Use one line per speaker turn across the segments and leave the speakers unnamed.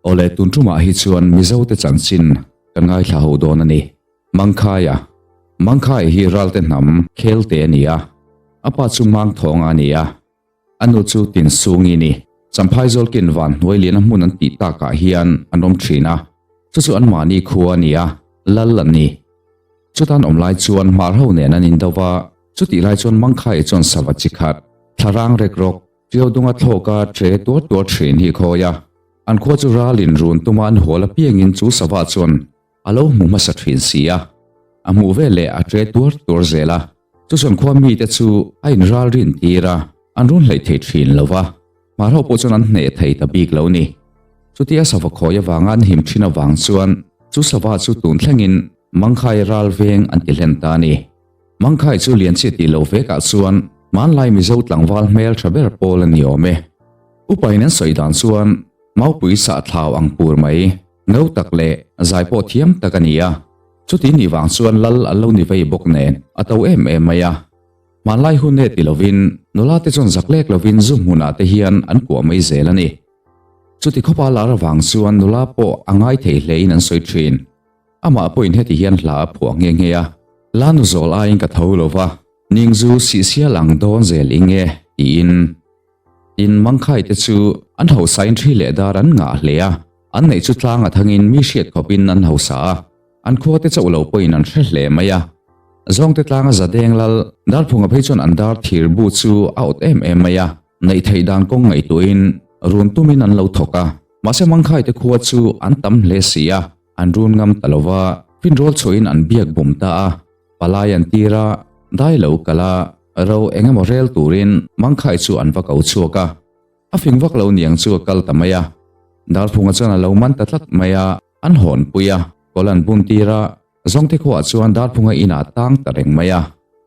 Awle tun tumah hi chuan Mizo te chanchin kan ngaithla ho dawn a ni. Mangkhaia Mangkhaia hi Ralte hnam Khelte a ni a, a pa chu Mangthawnga a ni a, a nu chu Tinsungi ni. Champhai Zawlkin van hnuai liana hmun an tih takah hian an awm thin a, chu chu anmahni khua a ni a, lal an ni. Chutan awm lai chuan hmar ho nen an indo va, chutih lai chuan Mangkhaia chuan sava chi khat, thlarang rek rawk, Ṭiau dunga thlawka ṭe tuar tuar ṭhin hi khawi a, an khua chu ralin run tuma an hual apiangin chu sava chuan a lo hmu hmasa ṭhin si a, a hmuh veleh a ṭe tuar tuar zel a, chu chuan khua mite chu a inral rin tir a, an run hleih thei ṭhin lo va, hmar ho pawh chuan an hneh thei ta bik lo ni. Chutia sava khawi avanga an him ṭhin avang chuan chu sava chu tun thlengin Mangkhai ral veng an ti hlen ta a ni. Mangkhai chu Lianchia tih loh vekah chuan hmanlai Mizo tlangval hmel tha ber pawl a ni awm e. Upain an sawi dan chuan Maupui sah thlau ang pur mai, no tak leh zai pawh thiam tak a ni a. Chuti nih vang chuan lal an lo ni vei bawk nen a to em em mai a. Hmanlai hun e ti lovin nula te chuan zak lek lovin zu hmunah te hian an kuah mai zel a ni. Chuti khawpa lar avang chuan nula pawh a ngai thei hlein an sawi thin. Amah pawhin heti hian hla a phuah nghe nghe a, Lanu zawl aiin ka tho lo va, Ningzu sihsial ang dawn zel ing e, tiin. Tin, Mangkhai te chu an hausain thi leh dar an ngah hle a, an neih chu tlang a thangin mi hriat khawpin an hausa a, an khua te chauh lo pawhin an hre hle mai a. Zawngte tlanga zadeng lal Darphunga phei chuan an dar thir bu chu a awt em em mai a, neih theih dan kawng ngaihtuahin run tumin an lo thawk a, mahse Mangkhai te khua chu an tam hle si a, An run ngam ta lo va, finrawl chhuahin an biak bum ta a, palai an tir a, dai lo kal a, ro eng emaw rel turin Mangkhai chu an va ko chhuak a. A fing vak lo niang chu a kal ta mai a. Darphunga chuan a lo man ta tlat mai a, an hawn pui a, kawl an bun tir a, Zawngte khuaah chuan Darphunga inah tang ta reng mai a.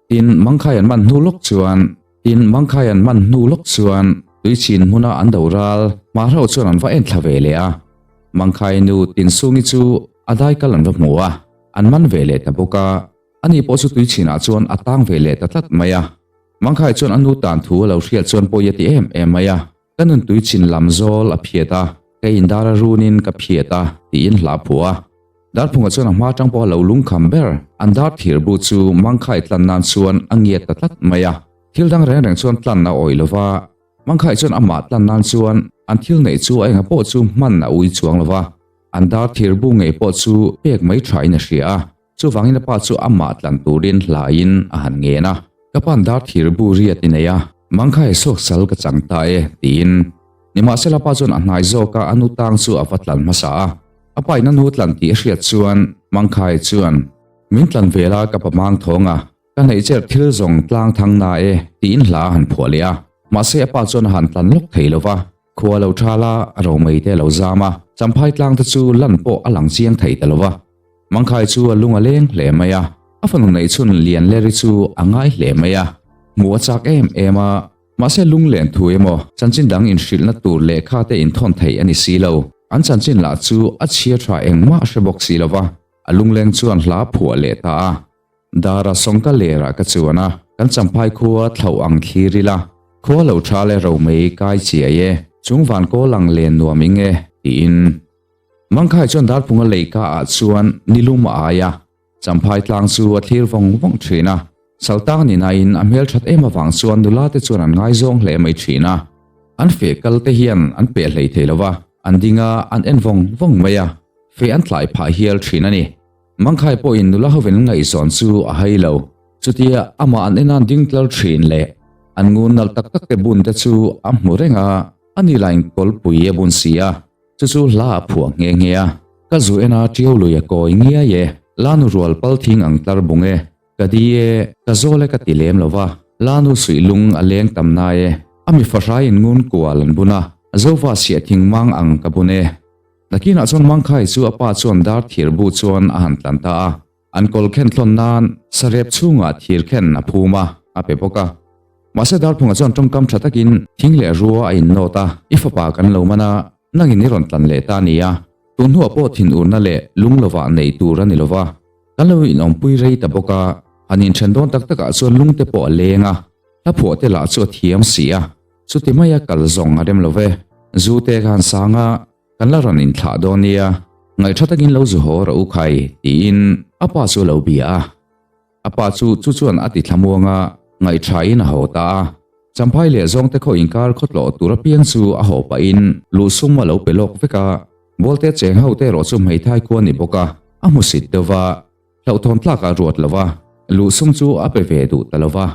Tin, Mangkhai an man hnu lawk chuan, tin, Mangkhai an man hnu lawk chuan Tuichin hmuna an do ral, Hmarho chuan an va en thla ve leh a. Mangkhai nu Tinsungi chu a dai kal an va hmu a, an man ve leh ta bawk a. Ani pawh chu Tuichinah chuan a tang ve leh ta tlat mai a. Mangkhai chuan a nu tan thu a lo hriat chuan pawi a ti em em mai a. Ka nun tuichin lam zawl a phiat a, ka indar a runin ka phiat a, tiin hla phuah a. Darphunga chuan a hma tang pawha lo lungkham ber an dar thir bu chu Mangkhai tlan nan chuan a ngiat ta tlat mai a. Thil dang reng reng chuan tlan a awih lo va, Mangkhai chuan amah tlan nan chuan an thil neih chu a enga pawh chu hman a ui chuang lo va, an dar thir bu ngei pawh chu pek mai thain a hria a. Chuvangin a pa chu amah tlan turin hlaiin a han ngen a, Ka pa'n dar thir bu riat i nei a, Mangkhai suak sal ka chang ta e, tiin. Nimahsela pa chuan a hnai zawk a, a nu tang chu a va tlan hmasa a. A pain a nu tlan tih a hriat chuan Mangkhai chuan, Min tlan ve la ka pa mang thawng a, ka hneih cher thil zawng tlang thang na e, tiin hla a han phuah leh a. Mahse a pa chuan a han tlan lawk thei lo va, Khua lo thal a, romei te a lo zam a, Champhai tlang te chu lan pawh a lang chiang thei ta lo va. Mangkhai chu a lung a leng hle mai a, a fanu neih chhun Lianleri chu a ngai hle mai a, hmuh a chak em em a, mahse lunglen thu emaw chanchin dang inhrilhna tur lehkha te inthawn theih a ni si lo, an chanchin lah chu a chhia tha engmah a hre bawk si lo va, a lungleng chuan hla phuah leh ta a. Dara sawngka lerah ka chuan a, kan Champhai khua thlauh ang thlir ila, khua lo tha leh romei kai chiai e, chung van kawl ang len nuam ing e, tiin. Mangkhai chuan Darphunga leika ah chuan nilum a ai a, Champhai tlang chu a thlir vawng vawng thin a, Saltang ni nain a hmelthat em avang chuan nula te chuan an ngaizawng hle mai thin a, an feh kal te hian an peh hlei thei lo va, an ding a, an en vawng vawng mai a, feh an tlai phah hial thin a ni. Mangkhai pawhin nula hovin an ngaihzawn chu a hai lo. Chutia amah an enan ding tlar thin leh an ngun nalh tak tak te bun te chu a hmu reng a, ani lain kawlpui a bun si a. Chu chu hla a phuah nghe nghe a, Ka zu en a ṭiau lui a kawi ngiai e, Lanu rual pal thing ang tlar bung e, ka di e, ka zawl e ka ti lem lo va, Lanu suih lung a leng tam na e, a mi fahraiin ngun kual an bun a, Zofa siah thing mang ang ka bun e. Nakinah chuan Mangkhai chu a pa chuan dar thir bu chuan a han tlan ta a. An kawl khen thlawn nan sarep chhungah thir khen a phum a, a pe bawk a. Mahse Darphunga chuan tawngkam tha takin thing leh rua a innawt a, I fapa kan lo man a, nangin i rawn tlan leh ta a ni a, tun hnuah pawh thinurna leh lung lovah neih tur a ni lova, kan lo inawmpui rei ta bawk a, han inthen dawn tak takah chuan lungte pawh a leng a, hla phuah te lah chu a thiam si a, chuti maia kal zawng a rem lo ve. Zu te kha han sang a. Kan la rawn inthlah dawn nia, ngaihṭha takin lo zu haw rawh u khai, tiin a pa chu a lo bia a. A pa chu chu chuan a ti thlamuang a, ngaihṭhain a haw ta a. Champhai leh Zawngte khaw inkar khawtlawh tur apiang chu a haw pahin luhsum a lo pe lawk vek a. Bualte cheng ho te erawh chu hmeithai khua ni bawk a, a hmusit deuh va, hlauhthawn tlak a ruat lo va, luhsum chu a pe ve duh ta lo va.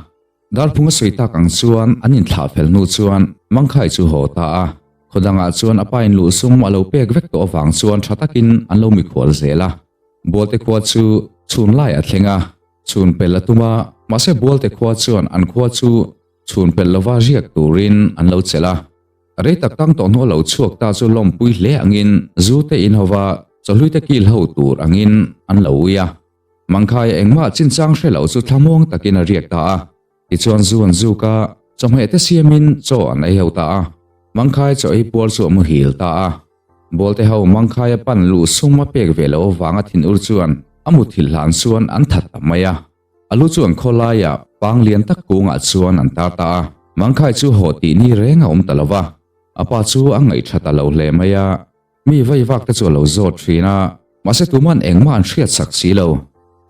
Darphung a sawi tak ang chuan an inthlah fel hnu chuan Mangkhai chu haw ta a, khaw dangah chuan a pa in luhsum a lo pek vek tawh avang chuan tha takin an lo mikhual zel a. Bualte khua chu chhun lai a thleng a, chhun pel a tum a, mahse Bualte khua chuan an khua chu chhun pel lova riak turin an lo chelh a. Rei tak tang tawh hnu a lo chhuak ta chu lawmpui hle angin zu te in hova chawhlui te kil ho tur angin an lo ui a. Mangkhaia engmah chinchang hre lo chu thlamuang takin a riak ta a. Tichuan zu an zuk a, chawhmeh te siamin chaw an ei ho ta a. Mangkhaia chaw ei puar chu a muhil ta a. Bualte ho Mangkhaia pan luh sum a pek ve loh avanga thinur chuan a muthilh hlan chuan an that ta mai a. A lu chu an khawlaia pang lian tak kungah chuan an tar ta a. Mangkhai chu haw tih ni reng a awm ta lo va, a pa chu a ngaihṭha ta lo hle mai a. Mi vai vak te chu a lo zawt thin a, mahse tuman engmah an hriat sak si lo.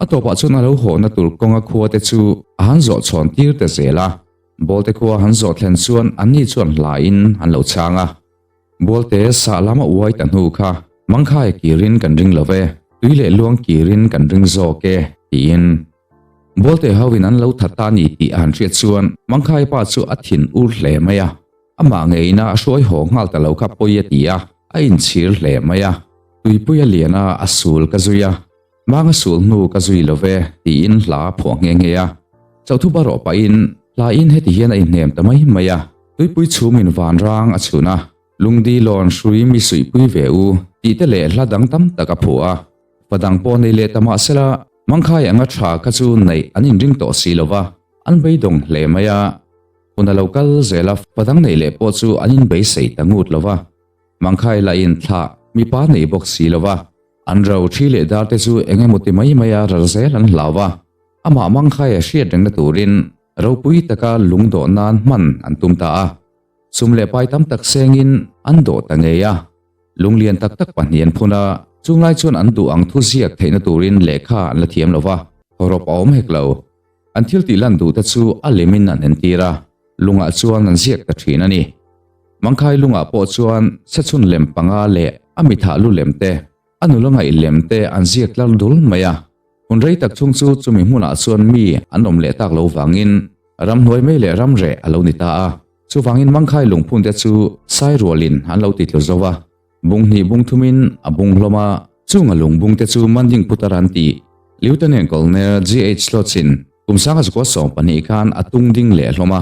A tawpah chuan a lo hawhna tur kawnga khua te chu a han zawh chhawn tir ta zel a. Bawlte khua han zawh thlen chuan anni chuan hlain an lo chhang a. Bawlte sah lama uai ta hnu kha Mangkhaia kirin kan ring lo ve, tui leh luang kirin kan ring zawk e, tiin. Bawlte hoin an lo that ta a ni tih a han hriat chuan Mangkhaia pa chu a thin ur hle mai a. Amah ngeina a hruai haw nghal ta lo kha pawi a ti a, a inchhir hle mai a. Tuipui a lian a, a sul ka zui a. Manga sul hnu ka zui lo ve, tiin hla a phuah nghe nghe a. Chauhthupa rawh pahin hla in heti hian a inhnem ta mai mai a. Tuipui chhumin vanrang a chhun a, lungdi lawn hrui mi suihpui ve u, tih te leh hla dang tam tak a phuah a. Fa dang pawh nei leh ta mah sela, Mangkhai anga tha kha chu neih an inring tawh si lo va, an beidawng hle mai a. Hun a lo kal zel a, fa dang neih leh pawh chu an inbeisei ta ngut lo va. Mangkhai lahin thlah mipa nei bawk si lo va, an ro thi leh dar te chu eng emaw ti mai maia ral zel an hlau va. Amah Mangkhaia hriat rengna turin ropui taka lung dawh nan hman an tum ta a. Sum leh pai tam tak sengin an dawh ta ngei a. Lung lian tak tak pahnih an phun a, chunglai chuan an duh ang thu ziak theihna turin lehkha an la thiam lo va, hawrawp a awm hek lo. An thil tih lan duhte chu a lemin an entir a, lungah chuan an ziak ta thin a ni. Mangkhai lungah pawh chuan chhechhun lem panga leh a mithah lu lem te, a nula ngaih lem te an ziak tlar dul mai a. Hun rei tak chhung chu chumi hmunah chuan mi an awm leh tak lo vangin ramhnuai mei leh ramreh a lo ni ta a. Chuvangin Mangkhai lungphunte chu Sairualin an lo titlu zo a. Bung hnih bung thumin a bung hlawm a, chunga lung bungte chu Manding Putar an ti. Lieutenant Colonel GH Slotsin kum sanga zakua 12 khan a tung ding leh hlawm a,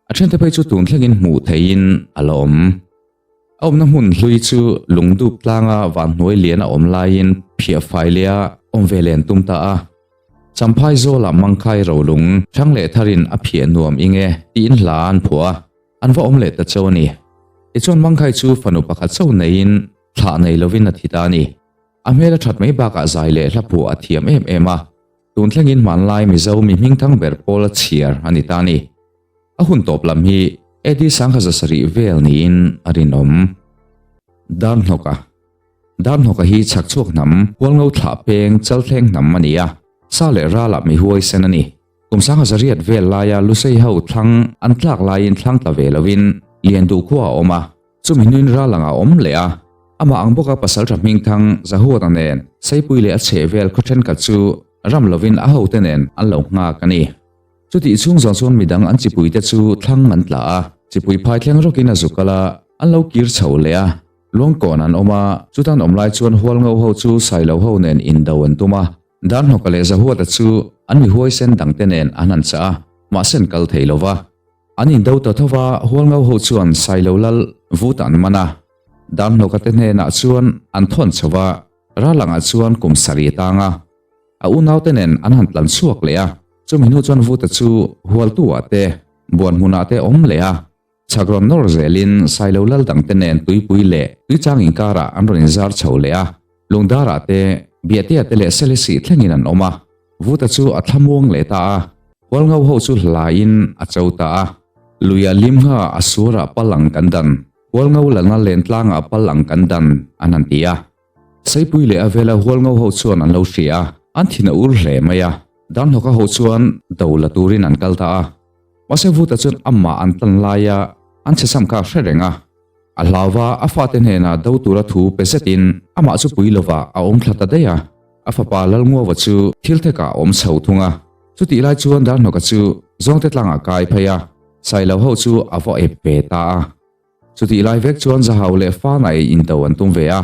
a thente phei chu tun thlengin hmuh theihin a la awm. A awmna hmun hlui chu lungdup tlanga vanhnuai lian a awm laiin phiah fai leh a awm ve len tum ta a. Champhai zawlah Mangkhai rolung thlang leh tharin a phiah nuam ing e tiin hla an phuah a. An va awm leh ta chauh a ni. Tichuan Mangkhai chu fanu pakhat chauh neiin thlah nei lovin a thi ta a ni. A hmel a that mai bakah zai leh hla phuah a thiam em em a. Tun thlengin hmanlai Mizo mi hmingthang ber pawl a chhiar a ni ta a ni. A hun tawp lam hi AD 1700 vel niin a rinawm. Darhnawka Darhnawka hi chhakchhuak hnam, Hualngo thlah peng, Chalthleng hnam a ni a. Sa leh ralah mi huaisen a ni. Kum 1800 vel laia Lusei ho thlang an tlak laiin thlang tla ve lovin Lianduh khua a awm a, chumi hnuin ral anga awm leh a. Amah ang bawka pasaltha hmingthang Zahuata nen Seipui leh a chhehvel khaw thenkhat chu ram lovin a hote nen an lo nghak a ni. Chutih chhung zawng chuan midang an chipuite chu thlang an tla a, chipui phai thleng rawkin a zuk kal a, an lo kir chho leh a. Luangkawn an awm a, chutan awm lai chuan Hualngo ho chu Sailo ho nen indo an tum a. Darhnawka leh Zahuata chu an mi huaisen dangte nen an han chah a, mahse an kal thei lo va. An indo ta tho va, Hualngo ho chuan Sailo lal vut an man a. Darhnawka te hnenah chuan an thawn chho va, ralangah chuan kum sarih a tang a. A unaute nen an han tlan chhuak leh a, chumi hnu chuan Vuta chu Hualtu-ah te, Buanhmunah te awm leh a. Chhak rawn nawr zelin Sailo lal dangte nen tuipui leh tuichang inkarah an rawn inzar chho leh a, Lungdarah te, Biahtea te leh Selesih thlengin an awm a, Vuta chu a thlamuang leh ta a, Hualngo ho chu hlaiin a cho ta a. Luia limngha a surah pal ang kan dan. Hualngo lalna lentlangah pal ang kan dan, an han ti a. Seipui leh a vela Hualngo ho chuan an lo hria a, an thin a ur hle mai a. Darhnawka ho chuan do la turin an kal ta a. Mahse Vuta chuan amah an tlan laia an chhechham kha a hre reng a. A hlau va, a fate hnenah do tura thu pe zetin amah chu pui lovah a awm thla ta daih a. A fapa Lalnguava chu thil thekah a awm chho thung a. Chutih lai chuan Darhnawka chu Zawngte tlangah kai phei a, Sailo ho chu a va ep ve ta a. Chutih lai vek chuan Zahau leh Fanai indo an tum ve a.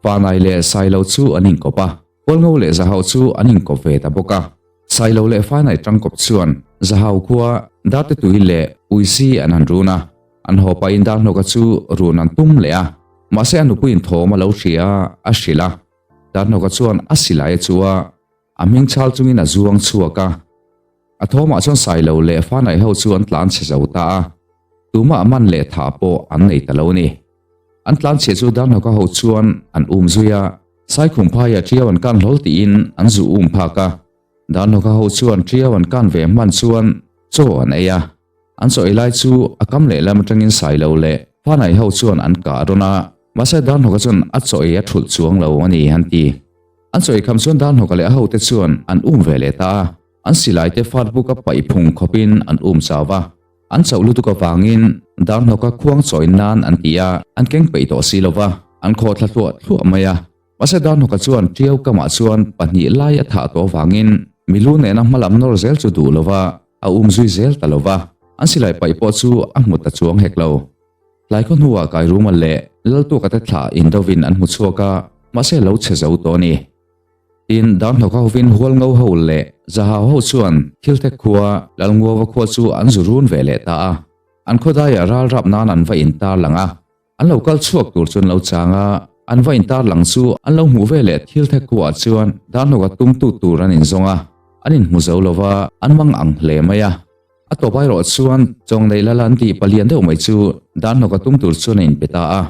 Fanai leh Sailo chu an inkawp a, Hualngo leh Zahau chu an inkawp ve ta bawk a. Sailo leh Fanai tangkawp chuan Zahau khua Darte tui leh Uisi an han run a. An haw pahin Darhnawka chu run an tum leh a, mahse a nupuiin thawm a lo hria a, a hrilh a. Darhnawka chuan a silai a chu a. A hming chal chungin a zuang chhuak a, a thawmah chuan Sailo leh Fanai ho chu an tlan chhe zo ta a, tumah man leh tha pawh an nei ta lo a ni. An tlan chhia chu Darhnawka ho chuan an um zui a, Saikhum phaiah Ṭiau an kan hlawl tiin an zu um phak a, Darhnawka ho chuan Ṭiau an kan ve hman chuan chaw an ei a, an chaw ei lai chu a kam lehlam atangin Sailo leh Fanai ho chuan an kah rawn a, mahse Darhnawka chuan a chaw ei a thulh chuang lo a ni an ti. An chawi kham chuan Darhnawka leh a hote chuan an um ve leh ta a, an silai te fat buka paih phung khawpin an um chau va. An chauh lutuk avangin Darhnawka khuang chawi nan an ti a, an keng peih tawh si lo va, an khaw thla hluah hluah mai a. Mahse Darhnawka chuan Ṭiau kamah chuan pahnih lai a thah tawh avangin milu nena hmalam nawr zel chu duh lo va, a um zui zel ta lo va, an silai paih pawh chu a hmu ta chuang hek lo. Tlai khaw hnuah Kairuma leh Laltuaka te thlah indovin an hmu chhuak a, mahse lo chhe zo tawh a ni. Tin, Darhnawka hovin Hualngo ho leh Zahau ho chuan Thilthek khua, Lalnguava khua chu an zu run ve leh ta a. An khawdaiah ral rap nan an va intar lang a, an lo kal chhuak tur chu an lo chang a, an va intar lang chu an lo hmuh ve leh Thilthek khuaah chuan Darhnawka tumtu tur an inzawng a, an inhmu zo lo va, an mang ang hle mai a. A tawp erawh chuan Chawngneih lal an tih palian deuh mai chu Darhnawka tum tur chuan a inpe ta a.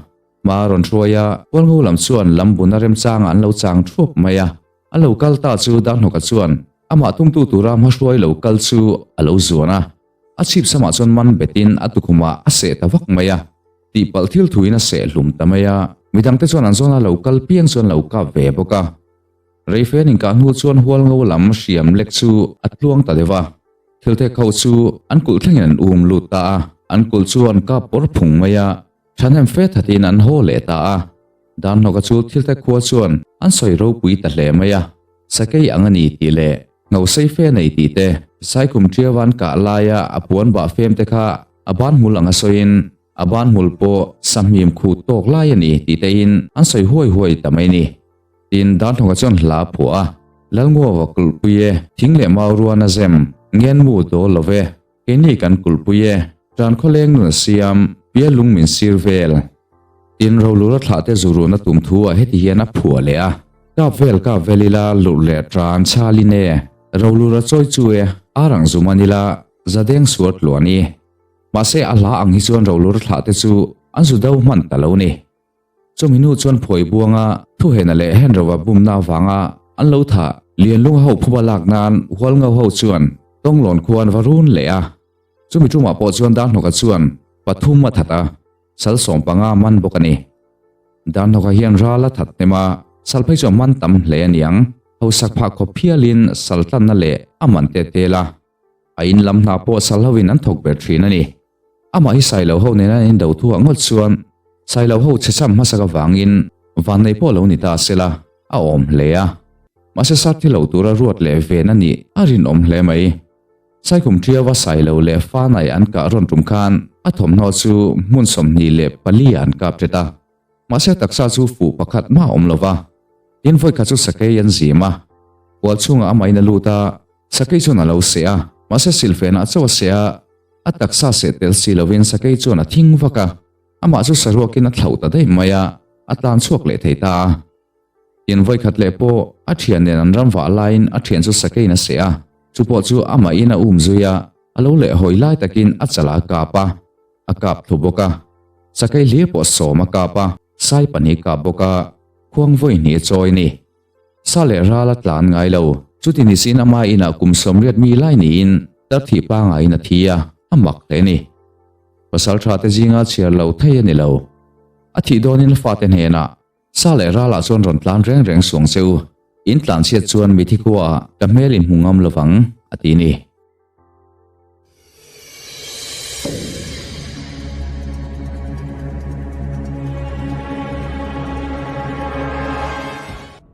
Hma a rawn hruai a, Hualngo lam chuan lambuna remchangah an lo chang thuap mai a. A lo kal ta chu Darhnawka chuan amah tumtu tura hmahruai lo kal chu a lo zuan a. A chhip samah chuan man betin a tukhumah a seh ta vak mai a. Tihpalh thil thuin a seh hlum ta mai a. Midangte chuan an zawna lo kal piang chuan lo kap ve bawk a. Reifen inkah hnu chuan Hualngo lam hriam lek chu a tluang ta deuh a. Thilthek ho chu an kulh thlengin an um lut ta a, an kulh chu an kap pawr phung mai a, thahnem fe thatin an haw leh ta a. Darhnawka chu Thilthek khua chuan an sawi ropui ta hle mai a, sakei ang a ni tih leh ngosei fe nei tih te, Saikhum Ṭiau an kah laia a puan bah fem te kha a ban hmul anga sawiin a ban hmul pawh sahmim khut tawk lai a ni tih tein an sawi huai huai ta mai ni. Tin, Darhnawka chuan hla a phuah a, Lalnguava kulhpui e, thing leh mau ruan a zem, ngenmu dawl lo ve, keini kan kulhpui e, tan khawleng nun a siam, pia lung min sir vel. Tin, Rolura thlah te zu ruhna tum thu ah heti hian a phuah leh a, Kap vel kap vel ila, lurh leh tan chhalin e, Rolura chawi chu e, ar ang zum an ila, zadeng suar tluan i. Mahse, a hla ang hi chuan Rolura thlah te chu an zu do hman ta lo ni. Chumi hnu chuan phuai buanga thuhena leh Henrova bumna avanga an lo thah Lianlunga ho phuba lak nan Hualngo ho chuan Tawnglawn khua an va run leh a. Chumi tumah pawh chuan Darhnawka chuan pathum a that a, sal 15 man bawk a ni. Darhnawka hian ral a that hnem a, sal phei chu a man tam hle a niang. Hausak phah khawp phialin sal tlanna leh a man te tel a. A in lam hna pawh sal hovin an thawk ber thin a ni. Amah hi Sailo ho nena an indo thuah ngawt chuan Sailo ho chhecham hmasak avangin vannei pawh lo ni ta sela a awm hle a. Mahse sat thi lo tura ruat leh ven a nih a rinawm hle mai. Saikhum Ṭiaua Sailo leh Fanai an kah rawn tum khan a thawmhnaw chu hmun 24 ah an kap ṭet a. Mahse taksa chu fuh pakhat mah a awm lo va. Tin vawikhat chu sakei an zim a. Hual chhungah amahin a lut a. Sakei chuan a lo seh a, mahse silfenah chauh a seh a, a taksa seh tel si lovin sakei chuan a thing vak a, amah chu saruakin a thlauh ta daih mai a, a tlan chhuak leh thei ta a. Tin vawikhat leh pawh a thian nen an ram vah laiin a thian chu sakeiin a seh a, chu pawh chu amahin a um zui a, a lo leh hawi lai takin a chalah a kap a, a kap thlu bawk a. Sakei hlir pawh sawm a kap a, sai pahnih kap bawk a, khuang vawi hnih a chawi a ni. Sa leh ral a tlan ngai lo. Chuti ni siin ama inah kum 80 mi lai niin tar thih pangaiin a thi a, a mak hle a ni. Pasal tha te zinga chhiar lo thei a ni lo. A thih dawnin a fate hnenah, Sa leh ralah chuan rawn tlan reng reng suang che u, in tlan chhiat chuan mithi khuaah ka hmel in hmu ngam lovang, a ti ni.